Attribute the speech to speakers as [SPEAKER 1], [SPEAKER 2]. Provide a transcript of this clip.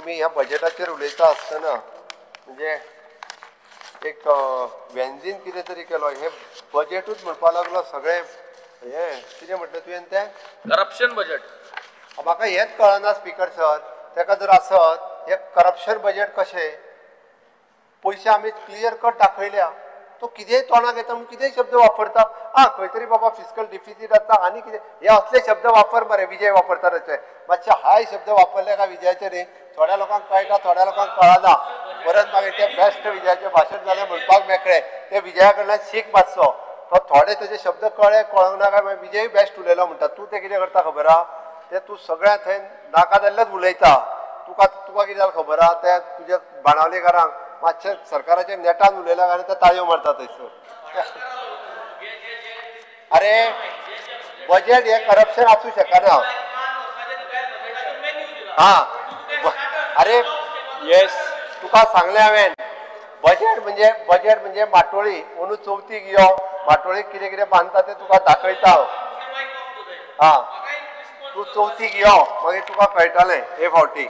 [SPEAKER 1] तुमी ह्या बजेटाचेर उलयता आसतना म्हणजे एक वेंजीन कितें तरी केलो, हे बजेटूच म्हणपाक लागलो सगळें. हें कितें म्हटलें तुवें तें?
[SPEAKER 2] Corruption budget.
[SPEAKER 1] म्हाका हेंच कळना स्पीकर सर, ताका जर आसत हें करप्शन बजेट कशें? पयशे आमी क्लियर कट दाखयल्या, तो कितेंय तोंडाक येता म्हूण कितेंय शब्द वापरता. आं, खंय तरी बाबा फिस्कल डिफिसीट आसता आनी कितें हे असले शब्द वापर मरे विजय वापरता तशे मातशे हाय शब्द वापरले काय विजयाचे न्ही, थोड्या लोकांक कळटा, थोड्या लोकांक कळना. परत मागीर ते बेस्ट विजयाचें भाशण जालें म्हणपाक मेकळें. ते विजया कडल्यान शीक मातसो, तो थोडे तेजे शब्द कळ्ळे कळोंक ना काय मागीर विजय बेस्ट उलयलो म्हणटा. तूं तें कितें करता खबर आहा? ते तूं सगळ्या थंय नाका जाल्लेच उलयता. तुका तुका कितें जालें खबर आहा? ते तुज्या बाणावलेकारांक मातशें सरकाराच्या नेटान उलयल्या कारण ते ताळयो मारता थंयसर. अरे बजेट हें करप्शन आसूं शकना. हां, अरे
[SPEAKER 3] येस,
[SPEAKER 1] तुका सांगलें हांवें, बजेट म्हणजे बजेट म्हणजे माटोळी. अंदू चवथीक यो, माटोळीक कितें कितें बांदता तें तुका दाखयता हांव. हां, तूं चवथीक यो, मागीर तुका कळटलें हे फावटी.